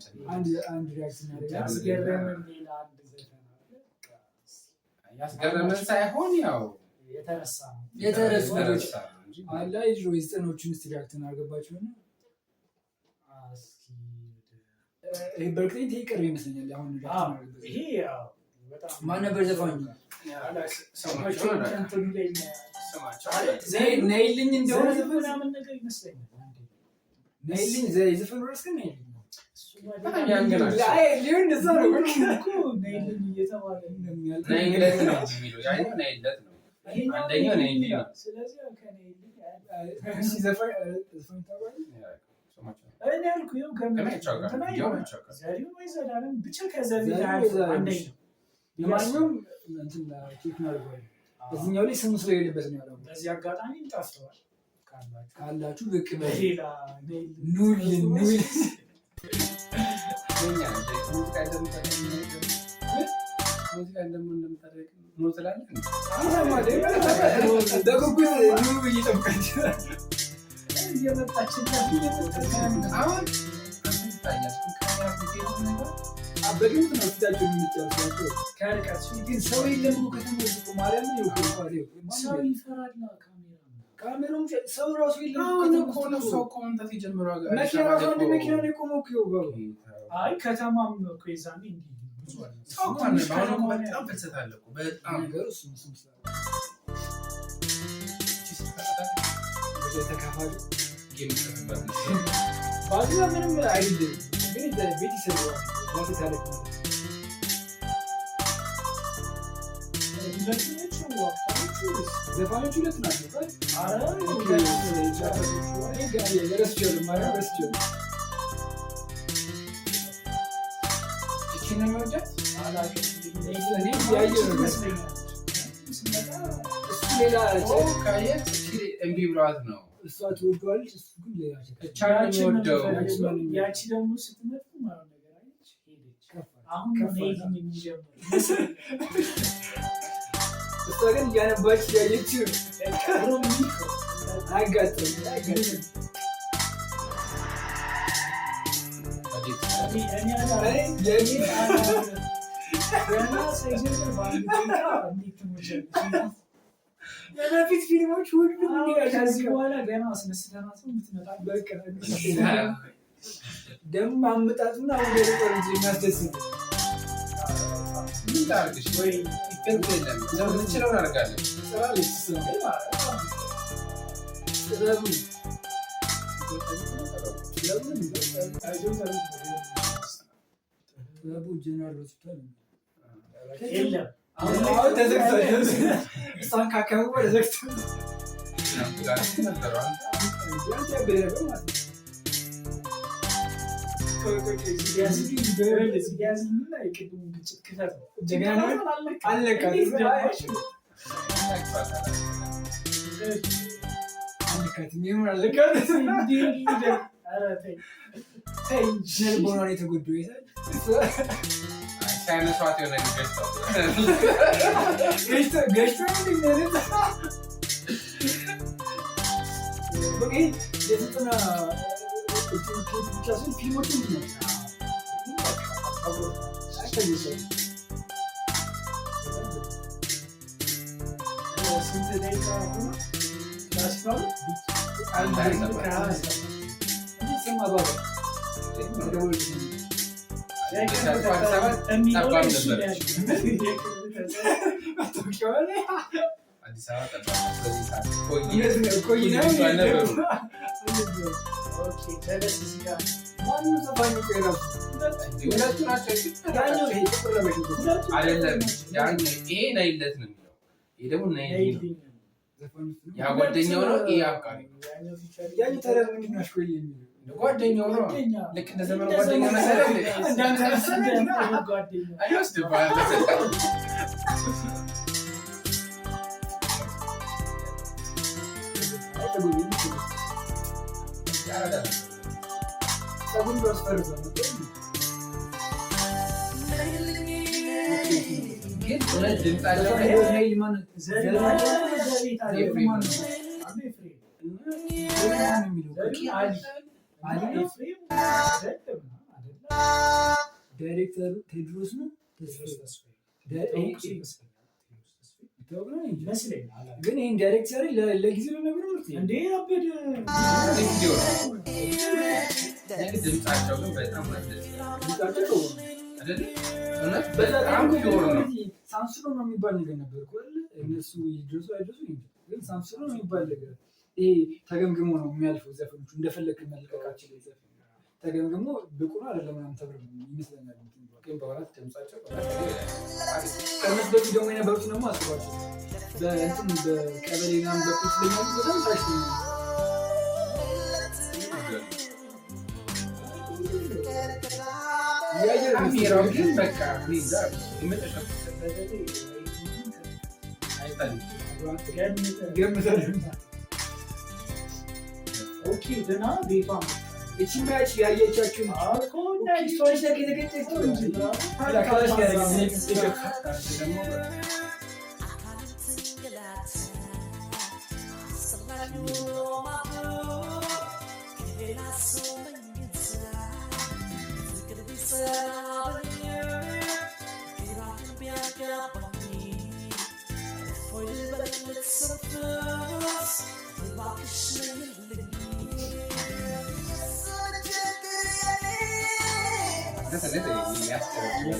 እንትን አንድ አንድ react እናደርጋለን። ያስገረመን ሌላ አንድ ዘፈን አለ። በቃ ያስገረመን ሳይሆን ያው የተረሳ ነው። የተረሱ ነገሮች የተረሳ ነው እንጂ አላ የድሮ የዘጠናዎቹን እስቲ react እናድርግባቸው እና እስኪ ይሄ በእርግጠኝነት ይሄ ቅርብ ይመስለኛል። አሁን react አዎ፣ እናድርግበት። ይሄ ያው በጣም ማን ነበር ዘፋኙ? ስማቸውን አላውቅም። እንትኑ ላይ ስማቸውን አላውቅም። ነይልኝ እንደሆነ ዘሪሁን ዘፈን ምናምን ነገር ይመስለኛል። አንዴ ነይልኝ የዘፈኑ ርዕስ ግን ነይልኝ ነው። እሱማ በጣም young ናቸው። አይ ሊሆን እንደዛ ነው። ሁሉም እኮ ነይልኝ እየተባለ ነው። ነይለት ነው እንጂ የሚለው ያኛው ነይለት ነው። ይሄኛው አንደኛው ነይልኝ ነው። ስለዚህ ያው ከነይልኝ እሺ ዘፋኝ ዘፋኝ ታውቃለህ? ስማቸውን እኔ ያልኩህ ይኸው ግን አይቼው እንትና አውቃለሁ። ይሆናል። አይቼው ዘሪሁን ወይ ዘላለም ብቻ ከዘሪሁን ዘሪሁን ወይ አያልፍም። ዘላለም። አንደኛው ለማንኛውም እንትን check እናደርገዋለን። እዚህኛው ላይ ስሙ ስለሌለበት ነው ያለው። በዚህ አጋጣሚ ጠፍተዋል ካላችሁ ካላችሁ ብቅ በሉ። በሌላ ነይልኝ ኑልን ኑልን። እኛ ሙዚቃ እንደምታደርግ ሙዚቃ እንደምታደርግ ኑ ትላለህ እንዴ? በጉጉት ኑ ብዬ ጠብቃችሁ እየመጣች እየመጣች አሁን አንተ ይታያል። ግን ካሜራ ጊዜ ነገር በግምት ነው ፊታቸው የሚጫወቱ ከርቀት ግን ሰው የለም እኮ ከተማ ውስጥ እኮ ማርያምን ይኸው እኮ ይኸው ማንም ሰው የለም። ይፈራል ካሜራ ካሜራውም ሰው ራሱ የለም እኮ አሁን ከተማ እኮ ውስጥ ነው እኮ። ሰው እኮ መምጣት የጀመረው አዲስ መኪና አበባ ራሱ አንድ እኮ። መኪና ነው የቆመው እኮ ይኸው ባቡ። አይ ከተማም እኮ የዛኔ እንዲህ ብዙ አለ። ሰው እኮ አለ። አሁን እኮ በጣም ፍልሰት አለ እኮ በጣም። ነገሩ እሱ ነው፣ እሱም ስላለ እቺ ስትፈታ ወደ ተካፋዩ game ይሰጥባት ነው። ባዙላ ምንም አይደለም፣ ግን ቤት ይሰራዋል። ባቱ ታለቅ ማለት ነው። ሁለቱ ናቸው actor ኦቹ ወይስ? ዘፋኞቹ ሁለት ናቸው። ኧረ okay፣ እኔ ገና ረስቼዋለሁ፣ ማርያም ረስቼዋለሁ። እቺን ነው የሚወዳት? አላውቅም። እኔ እያየሁ ነው። ይመስለኛል። ስመጣ እሱ ሌላ ኦ ካየህ እቺ እምቢ ብለዋት ነው። እሷ ትወደዋለች፣ እሱ ግን ሌላ እቻ ነው የሚወደው። ያቺ ደግሞ ስትመጣ ማለት ነገር አየች ሄደች። ከፋ። አሁን ነው ከፋ። ነይልኝ የሚጀምረው። እሷ ግን እያነባች እያየችው ሮሚኮ አያጋጥም አያጋጥም። እንዴት? እኔ አላውቅም። እኔ የኔ ገና ሳይጀምር በአንድ ደቂቃ እንዴት ትሞቻለሽ? የበፊት ፊልሞች ሁሉም እንዲህ ናቸው። ከዚህ በኋላ ገና አስነስተናት ነው የምትመጣ። በቃ ደግሞ አመጣጡና አሁን ደረቆ እንጂ የሚያስደስት ምን ታርግሽ? ወይ effect የለም። ሰው የምትችለውን አድርጋለች። ጥራለች እሷ። ጥበቡ ጥበቡ ነው የሚለው። ጥበቡ ጀነራል ሆስፒታል ነው። የለም አሁን ተዘግቷል። እሷን ካከሙ ተዘግቷል። ነበሩ አንተ ቢያንስ ያበደ ነበር ማለት ነው። ያዝልኝና የቅድሙን ግጭት ክፈት ነው። ጀግና ነው። አልነካትም። እንዴት ደማሽ? አልነካትም። የምር አልነካትም። እንዲህ እንዲህ ኧረ ተይ ተይ እንጂ። ስነ ልቦናውን የተጎዳው ይዛል። ሳያነሷት የሆነ ገዝተው ገጭቶ ገጭቶ ነው የሚያነሳ። በቃ ይሄ የዘጠና ብቻ ሲሆን ፊልሞቹ እንዲህ ናቸው። አይታየሰውም። ስንት ደቂቃ ሆነ? ክላሲካሉ? አንድ አንድ ሰባት። ከ27። እንዴት ሰማ ባባ? ተደወለልኝ። አዲስ አበባ የሚለው ጠባብ እሱ ነው ነበረች። ያለው። መታወቂያዋ ላይ አዲስ አበባ ጠባብ ነች። በዚህ ሰዓት ቆይ እውነት ነው፣ ቆይ ነው ብዙ አልነበሩም። አልነበሩም። okay፣ ጀለስ እዚህ ጋር ማነው ዘፋኙ? ቆይ እራሱ ሁለቱ ናቸው። ያኛው ይሄ ጥቁር ለባሽ ነው። ሁለቱ አይደለም ያኛው ይሄ ነይለት ነው የሚለው፣ ይሄ ደግሞ ነይልኝ ነው። ነይልኝ ነው። ዘፋኙ እሱ ነው። ያ ጓደኛው ነው፣ ይሄ አፍቃሪ ነው። ያኛው feature ያኛው ታዲያ ምንድን ነው አሽኮል የሚለው? ጓደኛው ነው። ጓደኛ ልክ እንደ ዘመኑ ጓደኛ መሰለህ እንዴ? እንዳንተ መሰለህ? እንደ ጓደኛ አይወስድብሃል። አይ ፀጉር ቤት ነው። ፀጉሩን ራሱ ፈርዟል። ግን እውነት ድምጻቸው ዘፋኙ ነይል ማነው? ዘሪሁን ዘሪሁን አለ። ኤፍሬም ማነው? አንዱ ኤፍሬም ዘሪሁን ማነው የሚለው? ዘሪሁን አሊ አሊ ነው? ኤፍሬም አይደለም አይደለም። ዳይሬክተሩ ቴድሮስ ነው። ቴዎድሮስ ተስፋዬ ዳ- ታውቅ ይመስለኛል። ቴዎድሮስ ተስፋዬ ይታወቅ ነው እንጂ። ይመስለኛል። ግን ይህን ዳይሬክተር ለጊዜው ለነገሩ ምርጥ ነው። እንዴ አበደ። ቪዲዮ ነው። ግን ድምጻቸው ግን በጣም ደስ ይላል። ድምጻቸው ጥሩ ነው። አይደለ? እውነት በዛ ላይ በጣም እኮ pure ነው። ሳንሱር ነው የሚባል ነገር ነበር እኮ አይደለ? እነሱ ይድረሱ አይድረሱ እንጂ ግን ሳንሱር ነው የሚባል ነገር ይሄ ተገምግሞ ነው የሚያልፈው። ዘፈኖቹ እንደፈለክ መልቀቃቸው ላይ ዘፈን ተገምግሞ ብቁ ነው አይደለም ምናምን ተብሎ ነው ይመስለኛል። ግን በእውነት ድምጻቸው በእውነት ከእነሱ በፊት ደግሞ የነበሩት ደግሞ አስቧቸው በእንትን በቀበሌ ምናምን በኩል ስለሚያልፉ በጣም ታች ነው። የአየር ካሜራው ግን በቃ እኔ እንጃ የመጨረሻ አይታይም። ገምታለሁ። Okay ደህና ቤቷ እቺ ያች ያየቻችሁ እኮ እሷ ነች የተገጨችው እንጂ ካላሽ ያደረገች ደግሞ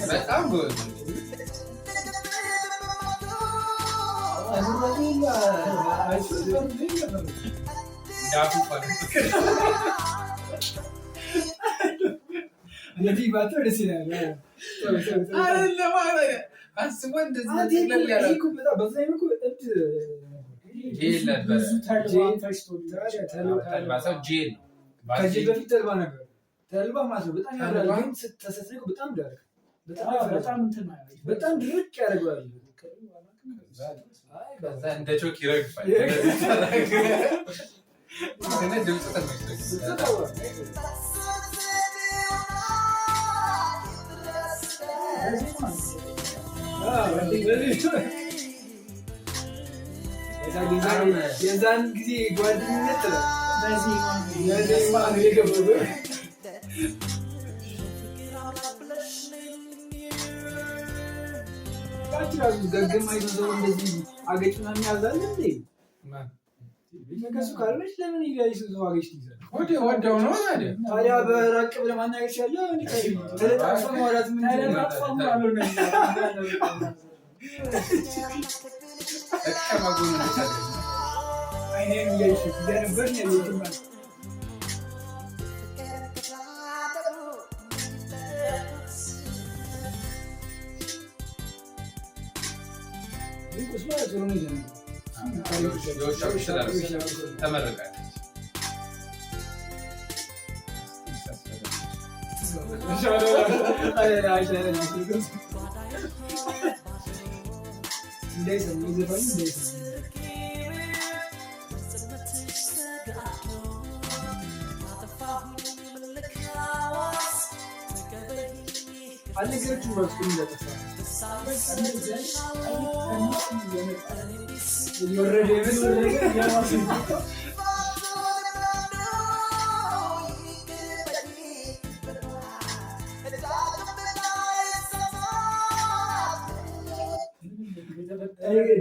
በጣም ጎበዝ ነው። ዳፉ እንደዚህ ባትሆን ደስ ይላል። አይደለም አስቦ እንደዚህ ጠቅለል ያለ ይሄ እኮ በጣም በዛ ላይ እኮ እብድ ጄል ነበረ። ብዙ ተልባ ፈጭቶ ተልባ ሰው ጄል ነው። ከዚህ በፊት ተልባ ነበር። ተልባ ማለት ነው በጣም ያምራል፣ ተልባ? ግን ስትተሰስቅ በጣም ደረቅ በጣም ያፈራል። በጣም እንትን በጣም ድርቅ ያደርገዋል። አይ ከዛ እንደ ቾክ ይረግፋል። ግን ድምፁ ተመችቶኛል። የዛን ጊዜ ጓደኝነት በዜማ ነው የገባው። ታች ራሱ ገገማ ይዞ ሰው እንደዚህ አገጭ ምናምን ያዛል እንዴ? ከሱ ካልሆነች ለምን ይዞ ሰው አገጭ ይዛል? ወደው ነው ታዲያ። ታዲያ በራቅ ብለህ ማናገር ይችላል። ተለጣጥፎ ማውራት ምንድን ነው? ደካማ ጎኑ ብቻ አይደለም። አይኔን እያየሽ እንደነበር ነው ያየሁት ማለት ነው። ግን ቁስሏ ጥሩ ነው ይዘናል። የውሻ ቁስል አለ። ተመርቃለች። እንዳይሰሙ የዘፋኙ እንዳይሰሙ አልነገረችውም እራሱ ግን እንዳጠፋ እየወረደ የመሰለ ነገር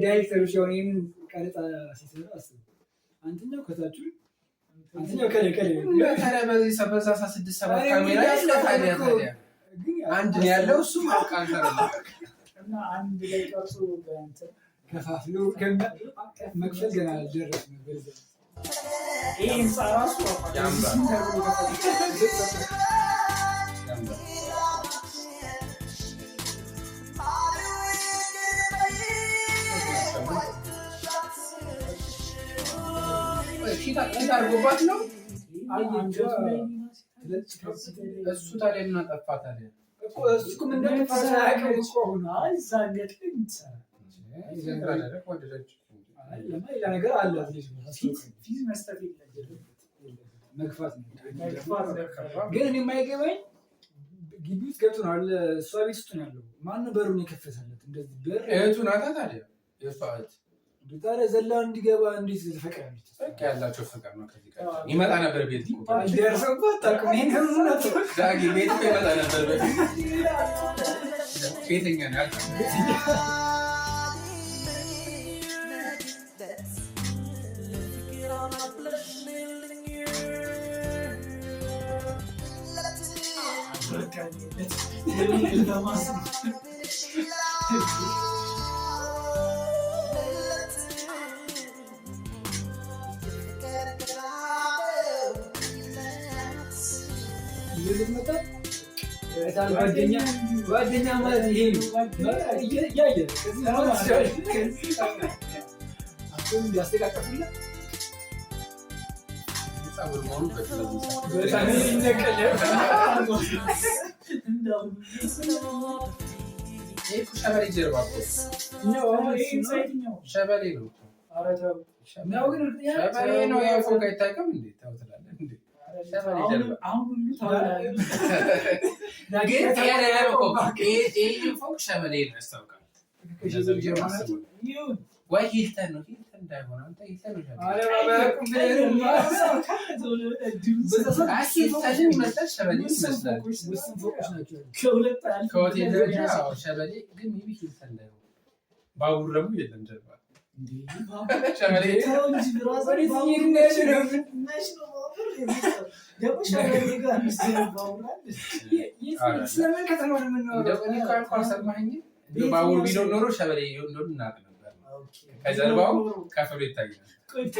ዳይሬክተሮች አሁን ይህንን ቀረጻ ሲሰሩ አስቡ። አንተኛው ከታችሁ አንተኛው ከላይ ከላይ ታዲያ በዚህ በዛ ስድስት ሰባት ካሜራ የለ ታዲያ ታዲያ ግን አንድ ነው ያለው እሱም አልቃንተር ነው። እና አንድ ላይ ቀርጾ በእንትን ከፋፍሎ መክፈል ገና አልደረስንም። በዛ ይሄ ህንፃ ራሱ ያምራል። ያምራል። ፊት አድርጎባት ነው እሱ። ታዲያ ምን አጠፋ ታዲያ? እኮ እሱ እኮ ምን እንደጠፋ አያውቅም እኮ አሁን። እዛ አንገት ላይ የምትሰራ አይ፣ ለማ ሌላ ነገር አለ። at least ፊት መስጠት የለብህም። መግፋት ነው። መግፋት ነበር። ግን እኔ የማይገባኝ ግቢ ውስጥ ገብቶ ነው አይደለ? እሷ ቤት ውስጥ ነው ያለው። ማነው በሩን የከፈተለት? እንደዚህ በር እህቱ ናታ ታዲያ የእሷ እህት ታዲያ ዘላ እንዲገባ እንዴት ትፈቅዳለች? በቃ ያላቸው ፍቅር ነው። ከዚህ ቀደም ይመጣ ነበር ቤት እኮ። ደርሰውባት አታውቅም። ይሄን እውነት ነው። ዳጊ ቤት እኮ ይመጣ ነበር በፊት። ቤተኛ ነው ያልከው። ይዞ መጣ። ጓደኛ ጓደኛ ማለት ይሄ ነው። እያየ ከዚህ እንዲያስተቃቀፉለት ፀጉር መሆኑ በፊት በዚህ ሰዓት። በጣም ይነቀል። ይሄ እኮ ሸበሌ ጀርባ እኮ ሸበሌ ነው እኮ። ነው ግን እርግጠኛ ነኝ። ሸበሌ ነው። ይሄ ፎቅ አይታወቅም እንዴ? ተው ትላለህ እንዴ? ሸበሌ ጀርባ ግን ይሄ አይደለም እኮ። ይሄ ፎቅ ሸበሌ ነው ያስታውቃል። ወይ ሂልተን ነው። ሂልተን እንዳይሆን አንተ ሂልተን ነው ሸበሌ። አይ ሂልተንም ይመስላል ሸበሌ ይመስላል። ውስን ፎቆች ናቸው። ከሆቴል ደረጃ አዎ፣ ሸበሌ ግን maybe ሂልተን እንዳይሆን። ባቡር ደግሞ የለም ጀርባ ሸበሌ። ወዴት እየሄድን ነው ያለነው? ስለምን ከተማ ነው የምናወራው? እንደው እኔ እኮ ያልኩህ አልሰማኸኝም? እንደው ባቡር ቢኖር ኖሮ ሸበሌ እንደሆነ እናውቅ ነበር። ከጀርባው ከፍ ብሎ ይታይ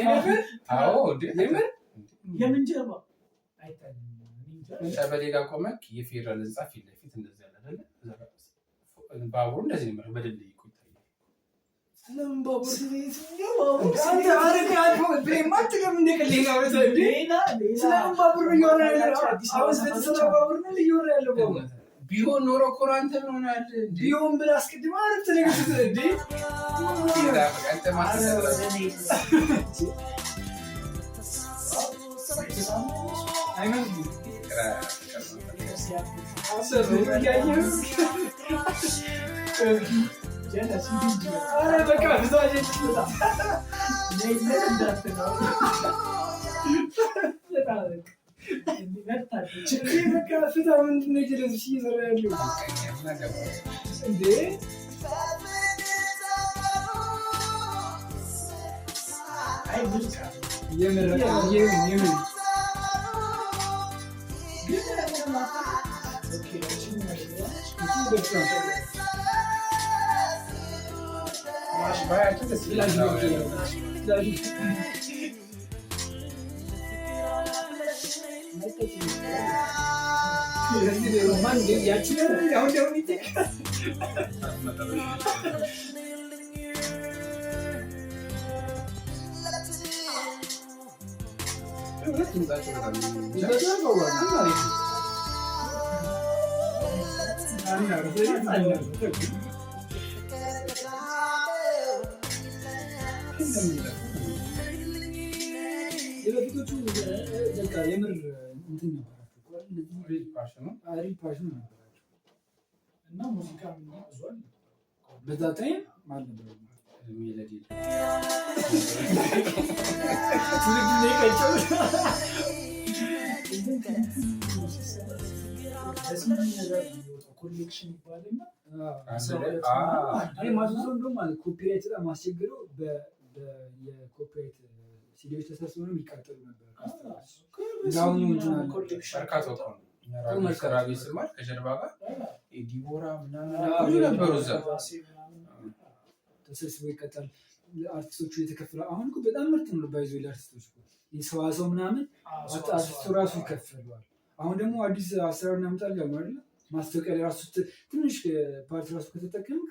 ነበር። አዎ እንዴ! የምር? የምን ጀርባ አይታይም። ሸበሌ ጋር ቆመክ የፌዴራል ህንፃ ፊት ለፊት እንደዚህ ያለ አይደለ? እዛ ጋር ባቡሩ እንደዚህ ነው የሚመስለው፣ በድልድይ እኮ ይታያል። ስለምን ባቡር? አንተ አረቄ አልፎ ብሬማ አትገም እንደ ቀልድ ይሄን አውርተህ እንዴ? ስለምን ባቡር ነው እያወራ ያለው? አሁን ስለተሰራ ባቡር ነው እያወራ ያለው ባቡር። ቢሆን ኖሮ እኮ ነው አንተ ምን ሆነሃል እንዴ? ቢሆን ብለህ አስቀድመህ አረፍተ ነገር ስትል እንዴ? አንተ ማስተሰራ አይመስልም። አሰበው እያየህ ኧረ በቃ ብዙ አጀንዳ እንዴ በቃ ፍታ። ምንድን ነው የጀለስሽ እየሰራ ያለው እንዴ? የምር የምን የምን ባያቸው ደስ ይላል። ድምጻቸው በጣም አሪፍ ነው። የበፊቶቹ በቃ የምር እንትን ነበራቸው፣ real passion ኑ real passion ነበራቸው። እና ሙዚቃ ብዙ በዛ time አልነበረም። melody ትውልድ ነው የቀጨው። collection ይባልና እኔ ማስወሰው እንደውም ማለት copyright በጣም አስቸግረው የ copyright CD ዎች ተሰብስበው ነው የሚቃጠሉ ነበር። እንዳሁኑ እንትን አለ። መርካቶ እኮ ነው። እኛ ራቢ ስማር ከጀርባ ጋር ዲቦራ ምናምን ብዙ ነበሩ እዛ። ተሰብስቦ ይቀጣል። አርቲስቶቹ የተከፈለ አሁን እኮ በጣም ምርጥ ነው። ባይዞ ለአርቲስቶች እኮ የሰዋሰው ምናምን አርቲስቱ ራሱ ይከፈለዋል። አሁን ደግሞ አዲስ አሰራር እናመጣለን ያሉ አይደለ? ማስታወቂያ ላይ ራሱ ትንሽ part ራሱ ከተጠቀምክ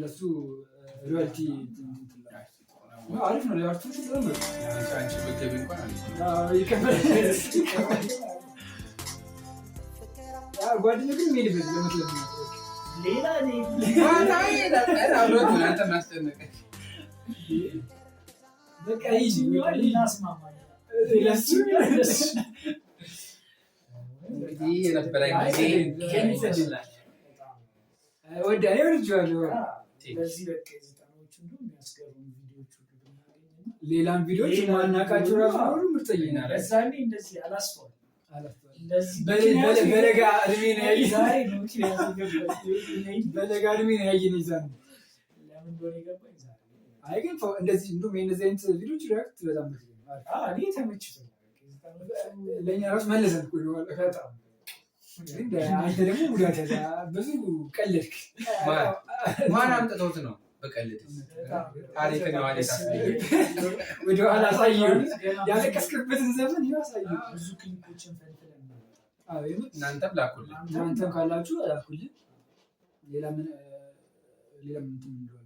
ለሱ royalty አሪፍ ነው። ለአርቲስቶቹ በጣም ምርጥ አንቺ ብትገቢ እንኳን አሪፍ ነው። አዎ፣ ይከፈላል። አዎ፣ ጓደኛው ግን የሚሄድበት ለመትለብ ነው። ሌላ ማታ ይሄዳል። አብሮት ነው አንተ ማስጨነቀች። በቃ ሂድ፣ በቃ ሂድ። እናስማማለን። ለሱ እንግዲህ የነበረን ጊዜ ይሄን ይመስላል። ወዳ እኔ ወድጄዋለሁ። በዚህ በቃ የዘጠናዎቹ እንደውም የሚያስገርሙ ቪዲዮዎች ሌላም ቪዲዮዎች ሌላ ማናቃቸው ቪዲዮ ራሱ ኖሩ ምርጠኝ እና እዛኔ እንደዚህ አላስተዋልም። እንደዚህ በለጋ እድሜ ነው ያየን። ዛሬ ነው ምክንያቱ የገባኝ። በለጋ እድሜ ነው ያየን የዛኔ። ለምን እንደሆነ የገባኝ ዛሬ ነው። አይ ግን እንደዚህ እንደውም የእነዚህ አይነት ቪዲዮዎች react በጣም ምርጥ ነው። አሪፍ። አዎ፣ እኔ ተመችቶኛል። የዘጠናዎቹ ለእኛ ራሱ መለሰን እኮ ወደኋላ። በጣም ግን አንተ ደግሞ ጉዳት ያዘ፣ ብዙ ቀለድክ። ማን አምጥቶት ነው በቀልድ በጣም ታሪክን የዋለ ደስ የሚል ወደኋላ አሳየው። ገና ብዙ ያለቀስክበትን ዘመን ይኸው አሳየው። ብዙ ክሊፖችን ፈልፍለን እናመጣለን። አዎ፣ የምር እናንተም ላኩልን። እናንተም ካላችሁ ላኩልን። ሌላ ምን ሌላ ምን እንትን እንደሆነ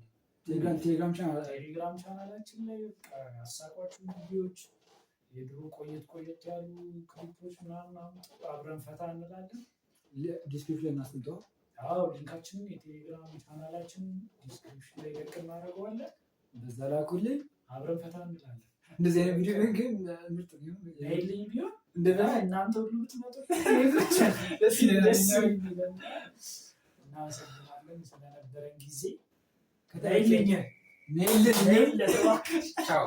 ቴሌግራም ቻናል ቴሌግራም ቻናላችን ላይ በቃ ያሳቋችሁ ቪዲዮዎች፣ የድሮ ቆየት ቆየት ያሉ ክሊፖች ምናምን አምጡ፣ አብረን ፈታ እንላለን። description ላይ እናስቀምጠው። አዎ፣ link ኣችንን የቴሌግራም ቻናላችን description ላይ ለቅ እናደርገዋለን። በዛ ላኩልን። አብረን ፈታ እንላለን። እንደዚህ አይነት ቪዲዮ ግን ምርጥ ነው። ናይልኝ ቢሆን እንደገና እናንተ ሁሉ ብትመጡ ደስ ይለናል። ደስ የሚለን። እናመሰግናለን ስለነበረን ጊዜ። ናይልኝ ነይልን ናይል ለተባክሽ ቻው።